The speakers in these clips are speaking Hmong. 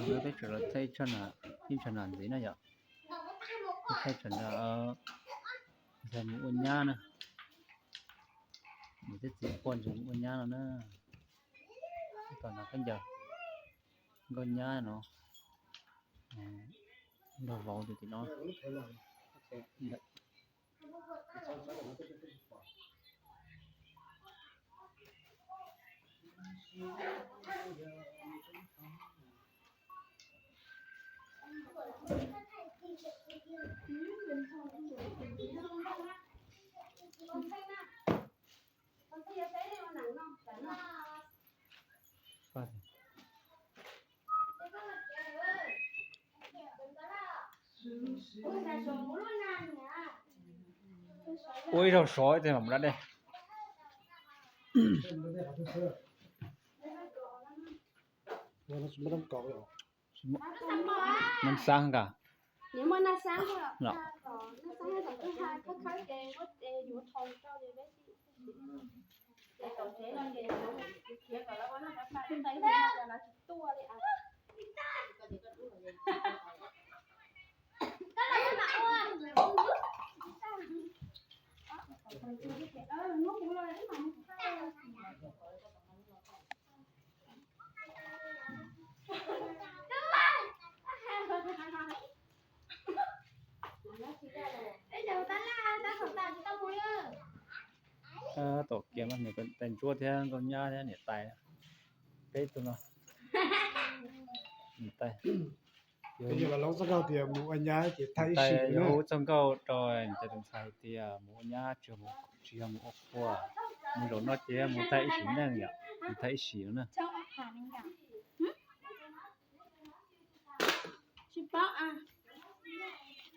Peb tseem los thaij ib tsam nam ntxiv na yom. Thaij tsam nam ntxhais mus ua nyab na. Niam thiab txiv quaj ntsuag mus ua nyab no na. Tom no khaub ncaws nkauj nyab no, nrog vauv tim no. Ua ib zaug sov ib teg mam mus da dej. Nab xab nka. Tom kiag mas nws tais ntsuab thiab nkauj nyab thiab niam tais, peb tug no. Niam tais, niam tais yuav hu txoj nkauj rau niam tais tus ntxhais hais tias mus ua nyab tsis yog mus ua qhua, mus zaum no ces mus tag ib sim neej yom, mus tag ib sim no na.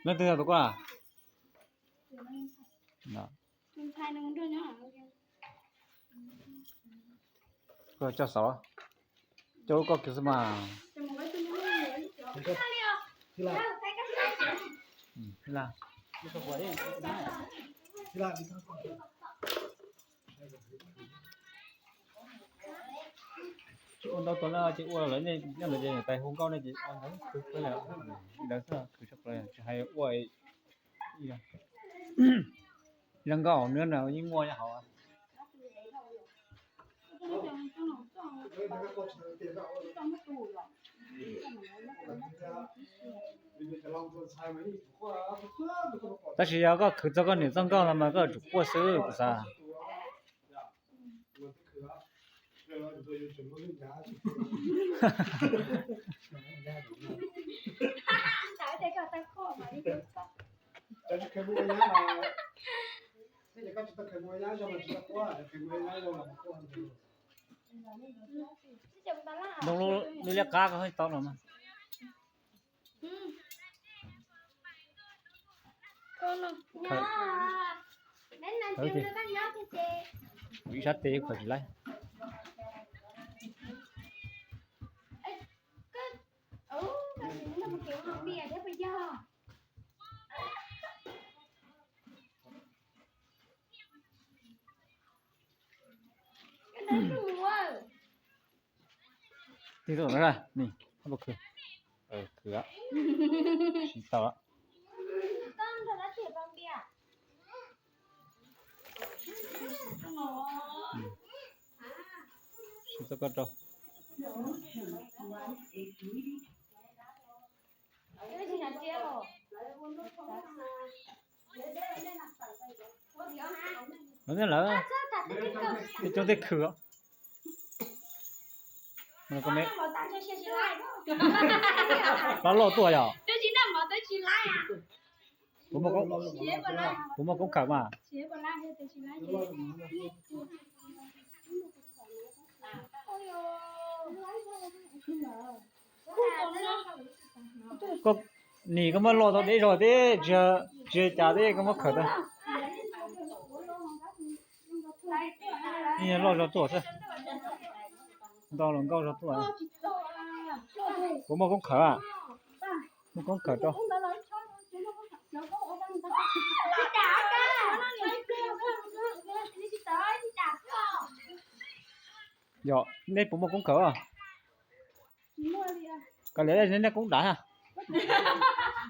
Leej twg yog tus koj? Koj coj xauv, coj lub koj kiag xwb mas. Ua ntau tus na ces ua lawv nyob lawv ces tais hu nkauj ne ces ntawd khwv xwb, tsis hais ua zoo nkauj nws na yeej muaj nyob hauv. Tab sis yog koj khwv txog koj niam txoj nkauj no mas koj yuav tsum quaj xwb kuv xav. Zoo lub liab qab koj tau los mas. Ib sab tes khaws tsis laib. Tig rau no, nim, khwv, khwv, siv tau. Siv tau koj rau. Lawv, lawv, tej coob tej khw os. Loj loj tuaj yom. Puas muaj koob khawm mas? Nim koj muab loj tau deb zog thiab, tsis cas thiab koj muab khawm tau. Loj zog tuaj xwb. Nto los nkauj zog tuaj. Puas muaj koob khawm? Muaj koob khawm rau. Yog nej puas muaj koob khawm? Koj liam nej koob dav ha.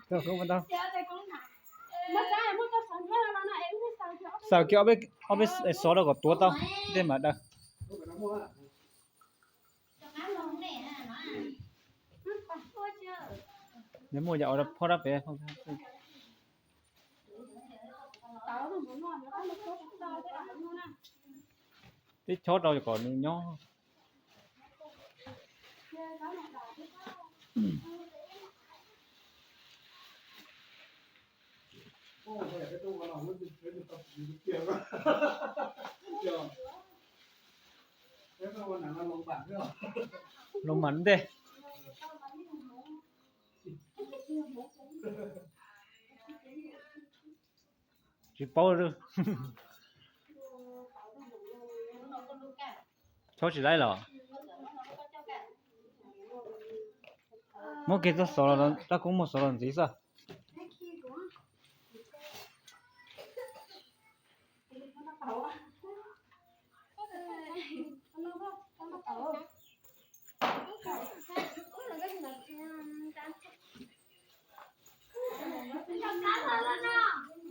Xaws kiag ob peb xov rau kom tuav tau, tej mam daws. Nws muaj yam ua rau phob rab pem. Tib chob rau kom nws nyob. Loo mam ntej. Tsis paub. Chob tsis laib los? Muab kiag txoj xov los, rab koob muag xov los ntxiv xwb.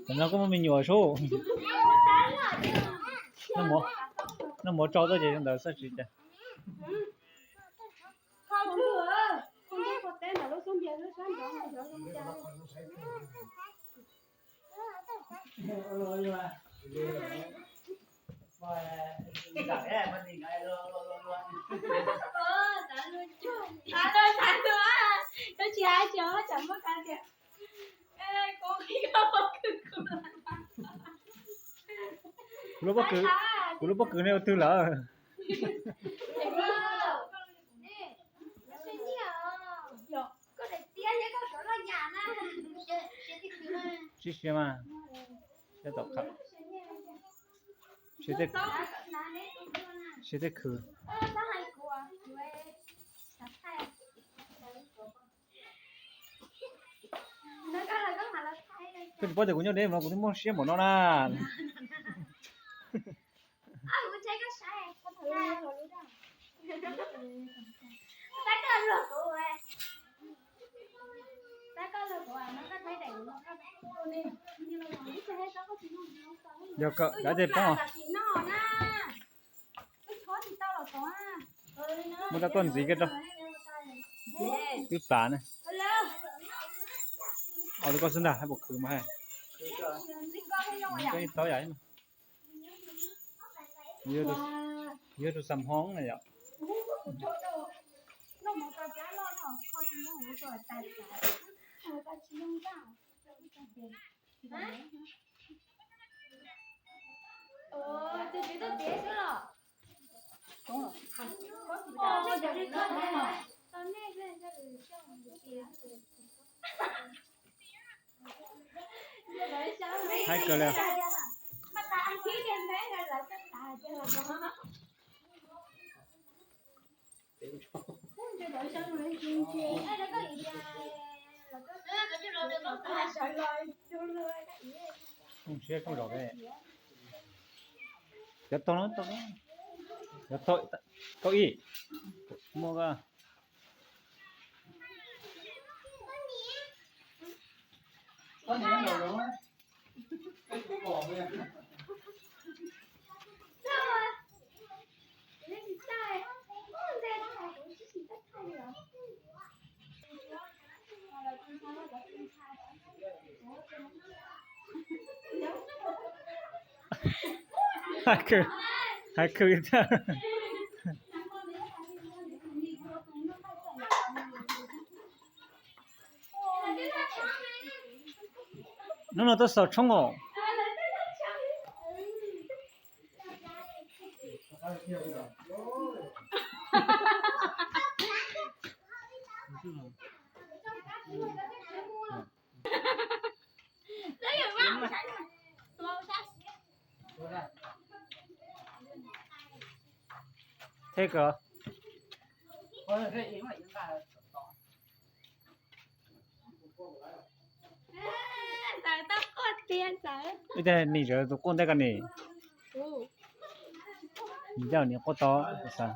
Tam no koj muaj me nyuam sub. Noj mov rau tuaj ces zoo ntawd xwb tsis cas. Kuv lub pob kws, kuv lub pob kws nej ua twg lawm? Tsis siav mas, siav tom qab, siav tej khw. Koj tsis paub tias kuv nyob deb no kuv twb muaj siab npaum no na. Yog kawm dav tej poob. Muab rab koj ntxiv kiag rau. Twb tas ne. Ua li koj xwb ntag, hais puas khwv mas hais. Koj yeej tau yam. Yog tus xam hoob na yom. Haib kawg li. Zoo siab koj zom. Cov tau, cov tau, tau ib muaj. Hais khwv, hais khwv tag. Hnub no tuaj xaus tshoob os. Thiab kawg. Ib tag nim zawv tus quaj ntej koj nim. Nim coj nim quaj to xav.